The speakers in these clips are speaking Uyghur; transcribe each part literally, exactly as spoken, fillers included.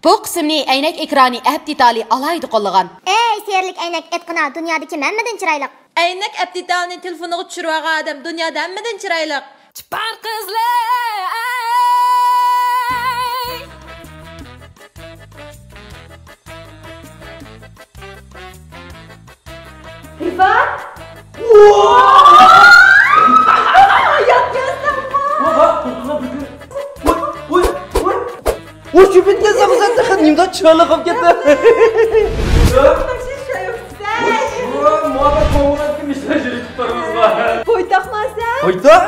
بۇ قىسىمنى ئەينەك ئېكرانى ئەپ دېتالى ئالاھىدە قوللىغان. ئەي سېھىرلىك ئەينەك ئېتقىنا، دۇنيادىكى ھەممىدىن چىرايلىق. ئەينەك ئەپ دېتالىنى تېلېفونىغا چۈشۈرۈۋالغان ئادەم دۇنيادا ھەممىدىن چىرايلىق. چىپار قىزلار. رىفات! ياتمىساڭمۇ! ۋاي، ۋاي، ۋاي، ۋاي. ۋاي، شۇ بىتكەن زاماندا تېخى نېمىدەك چىرايلىق بولۇپ كەتتى. ۋاي، شۇ مانا كوڭغۇراتتىم ئىشلەر يۈرۈپ تۇرىمىزغا. بويتاقما سەن؟ بويتاق؟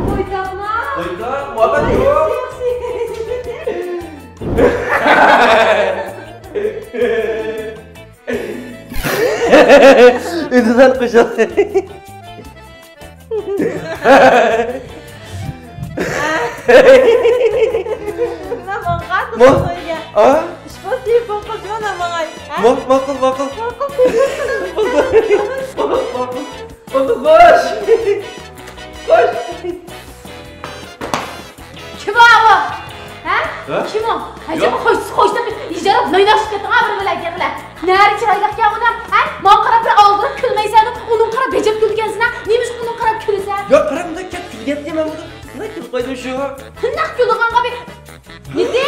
بويتاقما؟ بويتاق، ۋاي، ياخشى، ياخشى. ئۈندىدار قوشۇلدى. نېمە ماڭغان؟ مو-، تويغا. ئا؟ ئىش بولسا تېلېفون قىلجىما ماڭاي. ھە؟ ماق-، ماقۇل، ماقۇل. ماقۇل. بولدى. ماقۇل، ماقۇل. بولدى، خوش. خوش. كىم ئۇ؟ ھە؟ ھە؟ كىم ئۇ؟ ئەجەب ياق. خوش، خوش دەپ يىجاراپ نايناشىپ كەتتىڭ ھە بىر بىلەن گەپلەر. نەرى چىرايلىقكەن ئۇنىڭ، ھە؟ ماڭا قاراپ بىر ئالدىراپ كۈلمەيسەن، ئۇنىڭغا قاراپ بېجىپ كۈلگەنسەن ھە؟ نېمىشقا ئۇنىڭغا قاراپ كۈلىسەن؟ ياق، قاراپ مۇنداق كەپ كۈلگەنتىم مەن بۇنى. قانداق كۈلۈپ قويدۇم شۇ؟ شۇنداق كۈلىدىغانغا بىر نېتى؟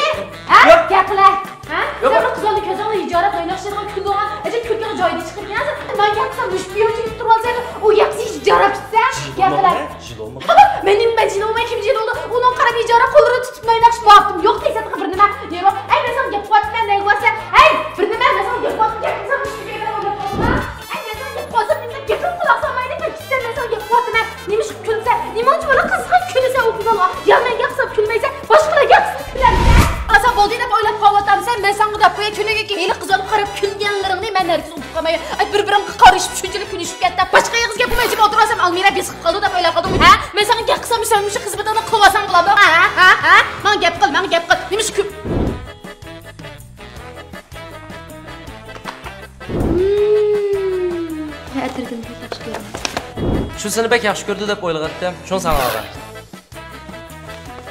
ھە؟ ياق. گەپلە. ھە؟ ياق. سەن بىر قىزلارنى كۆزۈڭنى يىجاراپ ئويناقشىدىغان كۈلىدىغان ئەجەب كۈلكىنى جايىدا چىقىرىپ كەلسەن. مەن گەپ قىلسام مۇشۇ بىيو چېكىپ تۇرۇۋالسا، ئۇ گەپ يىجاراپ كېتىسە. گەپلە. جىلومۇ؟ مەن نېمە، مەن جىلومۇ، مەن كىم جىلومۇ؟ ئۇنىڭ قاراپ يىجاراپ قوللىرىنى تۇتۇپ ئويناقشىپ بوپتۇم. يوق دېسەتقا بىر نېمە. يورۇق. ئەي، مەن ساڭا گەپ قىلىۋاتىمەن، نەگە بارسەن؟ ئەي، بىر نېمە، مەن ساڭا گەپ قىلىۋاتىمەن، گەپ قىلسام مۇشۇ يەردە ئويناپ قالسىنا. ئەي، مەن ساڭا گەپ قىلىۋاتىمەن، مەن گەپنى قۇلاق سالمايدىكەن، كۈتسەم مەن ساڭا گەپ قىلىۋاتىمەن. نېمىشقا كۈلىسەن؟ نېمە ئۈچۈن بالا قىزغا كۈلىسەن ئۇ قىزغا؟ يا مەن ياقسام كۈلمەيسەن، باشقىلار ياقسا كۈلەمسەن؟ ئاسان بولدى دەپ ئويلاپ قالىۋاتامسەن؟ مەن ساڭا دەپ قوياي، تۈنۈگۈنكى ھېلىقى قىزغا قاراپ كۈلگەنلىرىڭنى مەن ھەرگىز ئۇنتۇپ قالمايمەن. ئاي، بىر-بىرىڭگە قارىشىپ شۇنچىلىك كۈلۈشۈپ كەتتى. باشقا ئېغىز گەپ قىلماي جىم ئولتۇرۇۋالسام ئالمىرا بېسىقىپ قالىدۇ دەپ ئويلاپ قالدىڭمۇ؟ ھە؟ مەن ساڭا گەپ قىلسام سەن مۇشۇ خىزمىتىڭنى قىلىۋالساڭ بولامدۇ؟ ھە؟ ھە؟ ھە؟ ماڭا گەپ قىل، ماڭا گەپ قىل. نېمىشقا كۈل- مم، ئەتىرگۈلنى بەك ياخشى كۆرىمەن. شۇ سېنى بەك ياخشى كۆرىدۇ دەپ ئويلىغانتىم، شۇنى ساڭا ئالغان.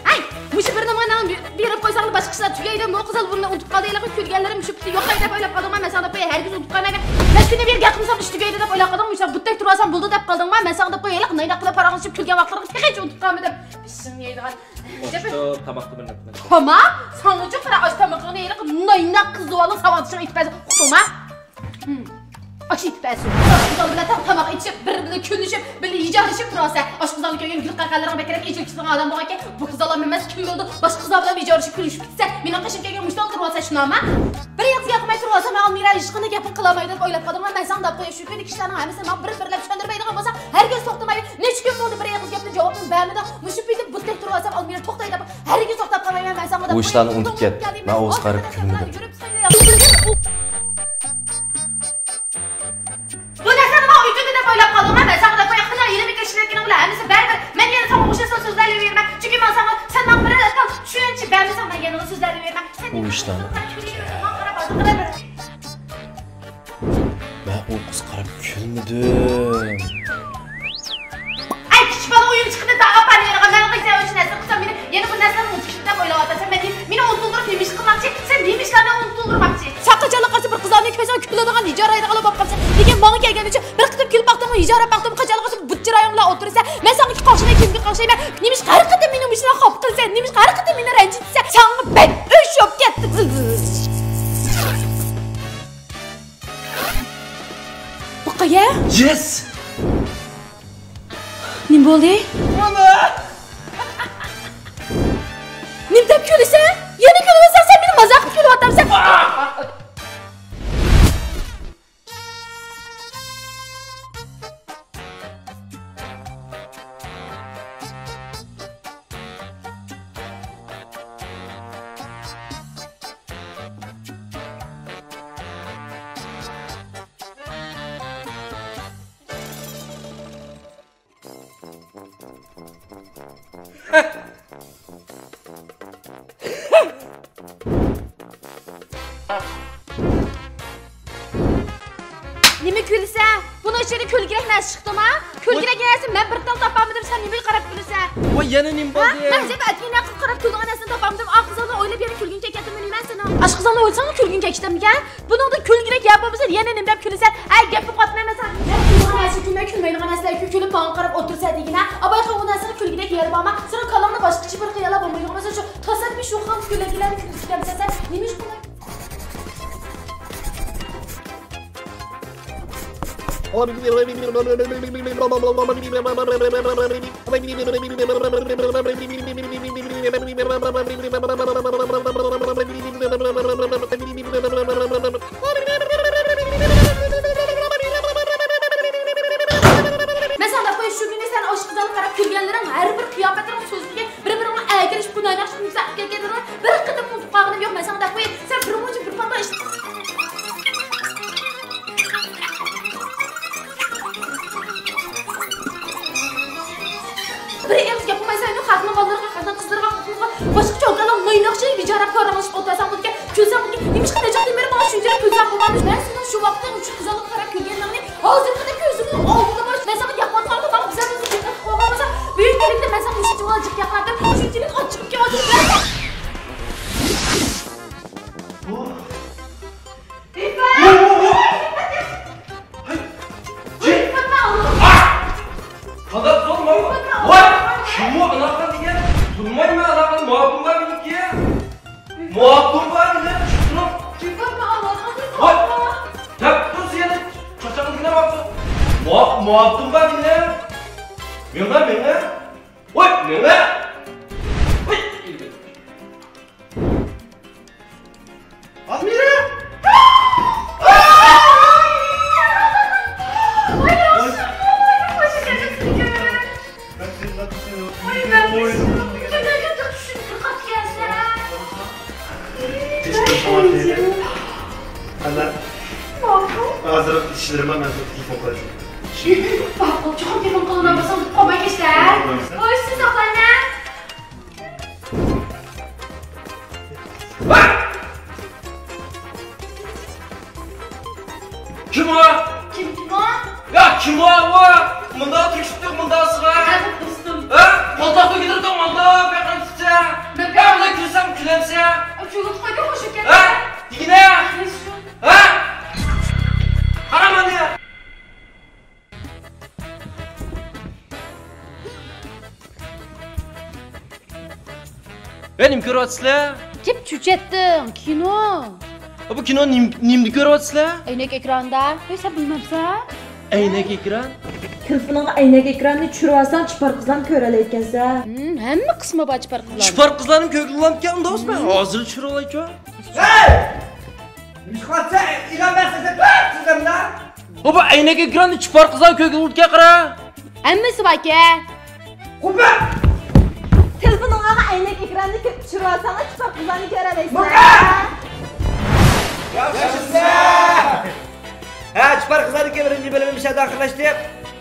ھەي، مۇشۇ بىر نېمىنى بېرىپ قويساڭلا باشقا ئىشلار تۈگەيدۇ. بۇ قىزال بۇنى ئۇنتۇپ قالدى، ھېلىقى كۈلگەنلىرىم مۇشۇ پېتى يوقاي دەپ ئويلاپ قالدىڭما؟ مەن ساڭا دەپ قوياي، ھەرگىز ئۇنتۇپ قالمايمەن. بەش كۈندىن بېرى گەپ قىلمىسام ئىش تۈگەيدۇ دەپ ئويلاپ قالدىڭمۇ؟ مۇشۇنداق بۇتتەك تۇرۇۋالسام بولدى دەپ قالدىڭما؟ مەن ساڭا دەپ قوياي، ھېلىقى نايناق بىلەن پاراڭلىشىپ كۈلگەن ۋاقىتلىرىڭ تېخىچە ئۇنتۇپ قالمىدىم. بېشىڭنى يەيدىغان. ئاشتا تاماقتا بىر نەرسە. تاماق؟ ساڭىچۇ قارا، ئاش تامىقىڭنى ھېلىقى نايناق قىز زۇۋانلىق ساۋاقدىشىڭ ئېيتىپ بەرسە ئۇقتۇڭما؟ ھىم. ئاش ئېيتىپ بەرسۇن. قىزلار بىلەن تاڭ تاماق ئېتىشىپ، بىر بىلەن كۈلۈشۈپ، بىللە ھىجارلىشىپ تۇرۇۋالسا. ئاشۇ قىزلارنى كۆرگەن گۈل قەھقەھەلىرىڭ بەكرەك ئېچىلىپ كېتىدىغان ئادەم بولغانكەن، بۇ قىزلار بىلەن ئىمەن كىم بىلىدۇ، باشقا قىزلار بىلەن ھىجارلىشىپ كۈلۈشۈپ كېتىسە، مېنىڭ قېشىمغا كەلگەن مۇشۇنداق تۇرۇۋالسا شۇنداقمۇ؟ بىر ياققا ياقماي تۇرۇۋالسا، مەن ئالمىرا ھېچقانداق گەپنى قىلالمايدۇ دەپ ئويلاپ قالدىڭما؟ مەن ساڭا دەپ قوياي، شۇ كۈنى كىشىلەرنىڭ ھەممىسىنى ماڭا بىر بىرلەپ چۈشەندۈرمەيدىغان بولساڭ، ھەرگىز توختىمايدۇ. نەچچە كۈن بولدى بىر ئېغىز گەپنى جاۋابىنى بەرمىدىڭ. مۇشۇ پېتى بۇتتەك تۇرۇۋالسام، ئالمىرا توختاي دەپ ھەرگىز توختاپ قالمايمەن، مەن ساڭا دەپ قوياي. ئۇ ئىشلارنى ئۇنتۇپ كەت. مەن ئوغۇزغا قاراپ كۈلمىدىم. بۇ نەرسىنى ماڭا ئۆتۈندى دەپ ئويلاپ قالدىڭما؟ مەن ساڭا دەپ قوياي، قىلار يېنىمغا كەچكىنىڭ بىلەن ھەممىسى بەرىبىر. مەن يەنە ساڭا ئوخشاشلا سۆزلەۋېرىمەن. چۈنكى مەن ساڭا سەن ماڭا بىرەر تال چۈشەنچە بەرمىسەڭ، مەن يەنىلا سۆزلەۋېرىمەن. ئۇ ئىشلارنى ئۇنتۇپ كەت. مەن ئۇ قىزغا قاراپ كۈلمىدىم. ئەي، كىچىك بالا ئويۇنچۇقىنى تاقاپ بار يېرىغا. مەن قىلسا ئۆچ نەرسە قىلسام، مېنى يەنە بۇ نەرسىلەرنى ئۇنتۇشنى دەپ ئويلاۋاتىسەن. مېنى، مېنى ئۇنتۇلدۇرۇپ نېمە ئىش قىلماقچى؟ سەن نېمە ئىشلارنى ئۇنتۇلدۇرماقچى؟ ساقىجانلىق قىلسا بىر قىزلارنى كۆرسەڭ كۈلىدىغان، ھىجايدىغانلا بولۇپ قالىسەن. لېكىن ماڭا كەلگەنچە بىر قېتىم كۈلۈپ باقتىڭمۇ، ھىجايراپ باقتىڭمۇ، قاچانلىق قىلسا بۇت چىرايىڭ بىلەن ئولتۇرىسەن. مەن ساڭا قاقشىماي كىمگە قاقشايمەن؟ نېمىشقا ھەر قېتىم مېنى مۇشۇنداق خاپا قىلىسەن؟ نېمىشقا ھەر قېتىم مېنى رەنجىتىسەن؟ ساڭا بەك ئۆچ بولۇپ كەتتىم. بۇقىيە؟ يېس! نېمە بولدى؟ مانا! نېمە دەپ كۈلىسەن؟ يەنە كۈلۈۋاتساڭ، سەن مېنى مازاق قىلىپ كۈلۈۋاتامسەن؟ نېمە كۈلىسەن؟ بۇنىڭ ئىچىدە كۈلكىرەك نەرسە چىقتىما؟ كۈلكىرەك نەرسە مەن بىر تال تاپالمىدىم، سەن نېمىگە قاراپ كۈلىسەن؟ ۋاي، يەنە نېمە ھە؟ بولدى؟ مەن زەپ ئەتىگەن ھەققىگە قاراپ كۈلىدىغان نەرسىنى تاپالمىدىم. ئاقىزىڭنى ئويلاپ يەنە كۈلگۈڭ كەلگەنتىمۇ نېمە سېنىڭ؟ ئاشقازاننى ئويلىساڭ كۈلگۈڭ كەچتىمىكەن؟ بۇنىڭدىن كۈلگۈدەك يەر بولمىسا يەنە نېمە دەپ كۈلىسەن؟ ئەي، گەپ بولۇپ قاپتىمەن مەن ساڭا. مەن كۈلىدىغان نەرسىگە كۈلمەي، كۈلمەيدىغان نەرسىلەرگە كۈلۈپ ماڭا قاراپ ئولتۇرىسەن دېگىنە. ئاباي قىلغان نەرسىگە كۈلگۈدەك يەر بارما؟ سېنىڭ كاللاڭدا باشقىچە بىر خىياللار بولمايدىغان بولسا شۇ تاسادىپىي شۇ خىل كۈلگىلەرنى كۈلگۈسى كەلمىسە سەن نېمە ئىش قىلماي؟ مەن ساڭا دەپ قوياي، شۇ كۈنى سەن ئاشقازانغا قاراپ كۈلگەنلىرىڭ، ھەر بىر قىياپەتلىرىڭ، سۆزلىرىڭ، بىر-بىرىڭنى ئەگىرىشىپ، گۇناھنى ياخشى بىلسە ئەكەلگەنلىرىڭنى بىر قېتىم ئۇنتۇپ قالغىنىم يوق. مەن ساڭا دەپ قوياي، سەن بىر مۇنچە بىر پاندا ئىش. بىر ئېغىز گەپ قىلمايسەن، خەقنىڭ بالىلىرىغا، خەقنىڭ قىزلىرىغا، خەقنىڭ باشقا چوكانلار مايناقچە بىچارە پاراڭلىشىپ ئولتۇرساڭ بولىدىكەن، كۈلسەڭ بولىدىكەن. نېمىشقا نەچچە يىلدىن بېرى ماڭا شۇنچىلىك كۈلسەڭ بولغان؟ مەن سېنىڭ شۇ ۋاقىتتا شۇ قىزىللىق قاراپ كۈلگەنلىرىڭنى ھازىرغىدەك كۆزۈمنىڭ ئالدىدا بار. مەن ساڭا گەپ قىلىۋاتقانغا ماڭا بىزەر بىزەر دىققەت قىلىۋالغان بولسا، بۈگۈنكى كۈندە مەن ساڭا نېمىشقا جىق ياقلاپ شۇنچىلىك ئاچچىقىم كېلىۋاتىدۇ. ھەي! جىم! ئا! قانداق سورىمايمۇ؟ ۋاي! كىممۇ ئاناقان دېگەن؟ تونۇمايمەن ئاناقان، مۇئاپىم بار مېنىڭكى. مۇئاپىم بار مېنىڭ، چىقىپ تۇرۇڭ. ۋاي! دەپ تۇرسا يەنە چاچاقنى كېلەۋاتىدۇ. مۇئا-، مۇئاپىم بار مېنىڭ. مېڭە، مېڭە. ۋاي، مېڭە. ۋاي! ئالمىرا! ئانا، ھازىر ئىشلىرىم بار، مەن تېلېفون قىلاي. ماقۇل، چوقۇم تېلېفون قىلىۋالمىساڭ قويماي كەچتە. خوش، سىز ساقلايمەن. كىم ئۇ؟ كىم، كىم ئۇ؟ يا، كىم ئۇ ئۇ؟ مۇنداق تېگىشىپتۇق، مۇنداقسىغا. ھە، دوستۇم. ھە؟ قالتاققا كېتىردىڭ، ماڭا بەك قامچىسە. ھە، مۇنداق كۈلسەم، كۈلەمسە. چۈگۈت قويدۇ، خوشۇپ كەتتى. ھە؟ دېگىنە. ھە؟ قارا مانا. ھەي، نېمە كۆرۈۋاتىسىلەر؟ گەپ چۆچەتتىڭ، كىنو. ئا، بۇ كىنو نېم-، نېمىدە كۆرۈۋاتىسىلەر؟ ئەينەك ئېكراندا. ھەي، سەن بىلمەمسەن؟ ئەينەك ئېكران؟ تېلېفونۇڭغا ئەينەك ئېكراننى چۈشۈرۈۋالساڭ، چىپار قىزلارنى كۆرەلەيدىكەنسەن. ھىم، ھەممە قىسمى بار چىپار قىزلارنىڭ. چىپار قىزلارنى كۆرگۈم بولامدىكەن، ئۇنداق بولسا مەن ھازىر چۈشۈرۈۋالايچۇ. ھەي! نېمىشقا ئىلان بەرسەڭ، سىزلەرلا؟ بۇ، بۇ ئەينەك ئېكراننى چىپار قىزلار كۆرگىلى بولىدىكەن، قارا. ھەممىسى باركەن. قوپا! تېلېفونۇڭلارغا ئەينەك ئېكراننى كۆپ چۈشۈرۈۋالساڭلار، چىپار قىزلارنى كۆرەلەيسىلەر. ياخشى! ھە، چىپار قىزلارنىڭكى بىرىنچى بۆلۈمى مۇشۇ يەردە ئاخىرلاشتى.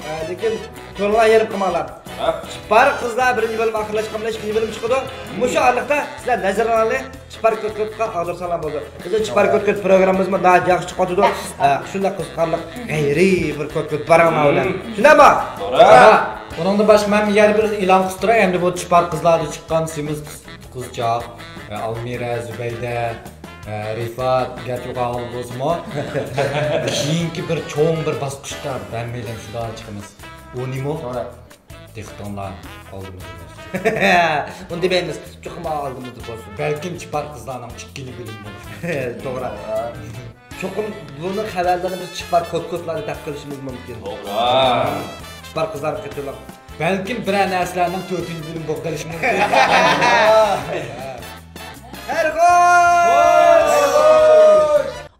ئە، لېكىن كۆڭلۈڭلار يېرىم قىلماڭلار. ھە؟ چىپار قىزلار بىرىنچى بۆلۈم ئاخىرلاشقان بىلەن ئىككىنچى بۆلۈم چىقىدۇ. مۇشۇ ئارىلىقتا سىلەر نەزىرىڭلارنى چىپار كوتكوتقا ئاغدۇرساڭلار بولىدۇ. بىزنىڭ چىپار كوتكوت پروگراممىمىزمۇ ناھايىتى ياخشى چىقىۋاتىدۇ. ئە، شۇنداق قىزىقارلىق غەيرىي بىر كوتكوت بار ئاڭا بىلەن. شۇنداقمۇ؟ توغرا. ھە، ئۇنىڭدىن باشقا مەن يەنە بىر ئېلان قىستۇراي. ئەمدى بۇ چىپار قىزلاردا چىققان سېمىز قىز، قىزچاق، ئە، ئالمىرە، زۇبەيدە، ئە، رىفات، گەرچە ئۇ ئاغلىق بولسىمۇ، كېيىنكى بىر چوڭ بىر باسقۇچقا ھەممەيلەن شۇنداق چىقىمىز. ئۇ نېمە؟ توغرا. دىققىتىڭلار ئالدىمىزدا بولسۇن. ئۇنى دېمەيمىز، چوقۇم ئالدىمىزدا بولسۇن. بەلكىم چىپار قىزلارنىڭ ئىككىنچى بۆلۈمى بولسۇن. توغرا. چوقۇم بۇنىڭ خەۋەرلىرىنى بىز چىپار كوتكوتلاردا دەپ قىلىشىمىز مۇمكىن. توغرا. چىپار قىزلار قېتىلىق. بەلكىم بىرەر نەرسىلەرنىڭ تۆتىنچى بۆلۈمى بولۇپ قېلىشى مۇمكىن. ھەر خوش!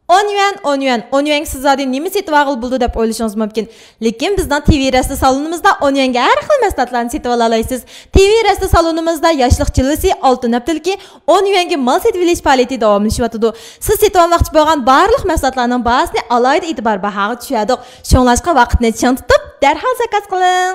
ئون يۈەن، ئون يۈەن، ئون يۈەنگە سىز زادى نېمە سېتىۋالغىلى بولىدۇ دەپ ئويلىشىڭىز مۇمكىن. لېكىن بىزنىڭ تىۋى رەستە سالونىمىزدا ئون يۈەنگە ھەر خىل مەھسۇلاتلارنى سېتىۋالالايسىز. تىۋى رەستە سالونىمىزدا ياشلىق چىللىسى ئالتۇن ھەپتىلىكى ئون يۈەنگە مال سېتىۋېلىش پائالىيىتى داۋاملىشىۋاتىدۇ. سىز سېتىۋالماقچى بولغان بارلىق مەھسۇلاتلارنىڭ باھاسىنى ئالاھىدە ئېتىبار باھاغا چۈشۈرىدۇ. شۇڭلاشقا ۋاقىتنى چىڭ تۇتۇپ، دەرھال زاكاز قىلىڭ.